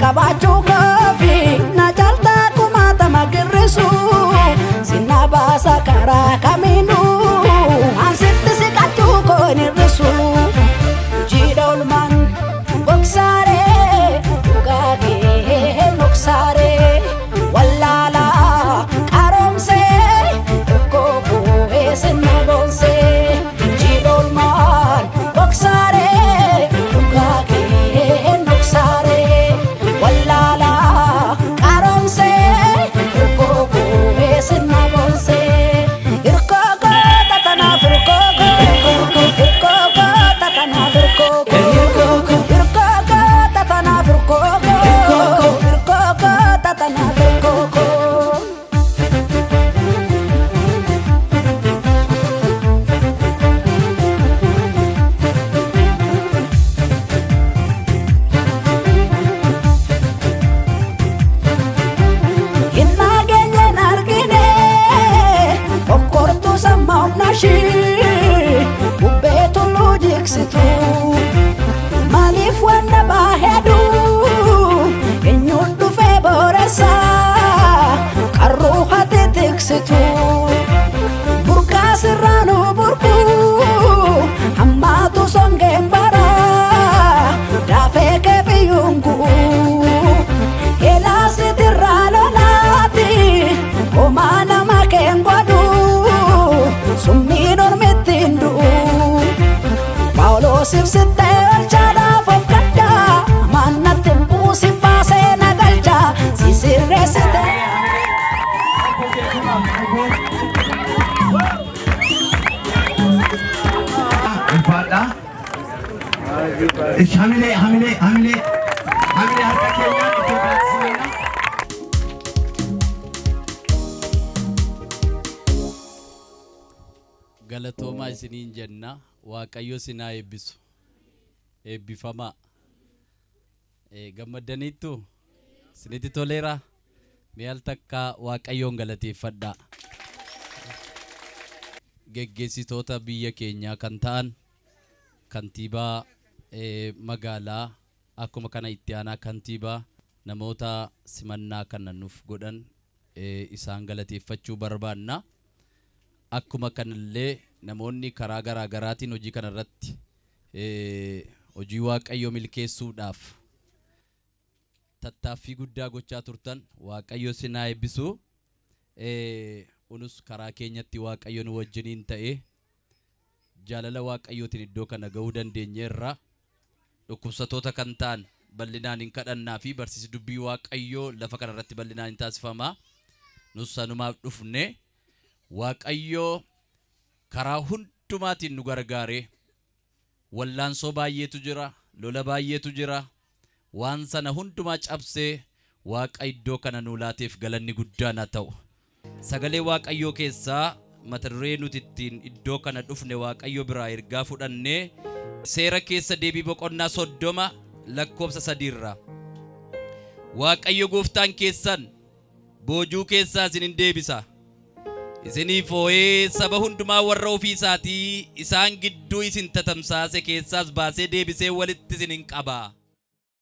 qabaachuu koofi na caaltaa kumaatama girrisu sinna baasa karaa kamiinuu ansitti siqachuu koo hin hir'isu. Jiidha olmaan gogsaaree dhugaa kee noksaaree wallaalaa qaroomsee hirkoo koo sinna boonsee. Jiidha olmaan gogsaaree dhugaa kee noksaaree wallaalaa qaroomsee hirkoo koo sinna boonsee. Hirkoo koo tatanaaf hirkoo koo hirkoo koo tatanaaf hirkoo koo hirkoo koo tatanaaf hirkoo koo hirkoo koo tatanaaf hirkoo koo. Hin nageenye hin argine okkortuu samma humna ishii bubbee tulluu jiksitu maaliif waan dhabaa hedduu eenyuun dhufee booressa qarruu hati tiksitu burqaa sirraa nu burqu hammaatu songeen bara daafee keefiyyuun gu'u. Elaasitirraa lolaati homaa nama keen godhu summiin ormitti hin du'u. Phaawulos ibsittee olchaadhaaf of gadda maannatti hin buusin baasee na galcha si sirreessite. Ulfaadha. Hamilee, hamilee, hamilee, hamilee harka keenyaan iddoo biraatti simanna. Galatoomaa isiniin jenna. Waaqayyo isin haa eebbisu. Eebbifamaa. Gammaddaniittu? Isinitti toleera? Mee al takka Waaqayyoon galateeffadhaa. Geggeessitoota biyya keenyaa kan ta'an kantiibaa magaalaa akkuma kana itti aanaa kantiibaa namoota simannaa kana nuuf godhan isaan galateeffachuu barbaanna. Akkuma kanallee namoonni karaa garaa garaatiin hojii kana irratti hojii Waaqayyoo milkeessuudhaaf tattaaffii guddaa gochaa turtan Waaqayyo isin haa eebbisu. Unus karaa keenyatti Waaqayyo nu wajjiniin ta'ee jaalala Waaqayyootiin iddoo kana ga'uu dandeenyeerra. Dhukkubsatoota kan ta'an bal'inaan hin kadhannaa fi barsiisi dubbii Waaqayyoo lafa kana irratti bal'inaan hin taasifama. Nus sanumaaf dhufne. Waaqayyo karaa hundumaatiin nu gargaaree wallaansoo baay'eetu jira, lola baay'eetu jira. Waan sana hundumaa cabsee Waaqa iddoo kana nuu laateef galanni guddaan haa ta'u. Sagalee Waaqayyoo keessaa mata duree nuti ittiin iddoo kana dhufne Waaqayyo biraa ergaa fudhanne Seera Keessa Deebii boqonnaa 30 lakkoofsa 3 irraa. Waaqayyo gooftaan keessan boojuu keessaa isin in deebisa. Isiniif oo'ee saba hundumaa warra ofii isaatii isaan gidduu isin tatamsaase keessaas baasee deebisee walitti isin in qaba.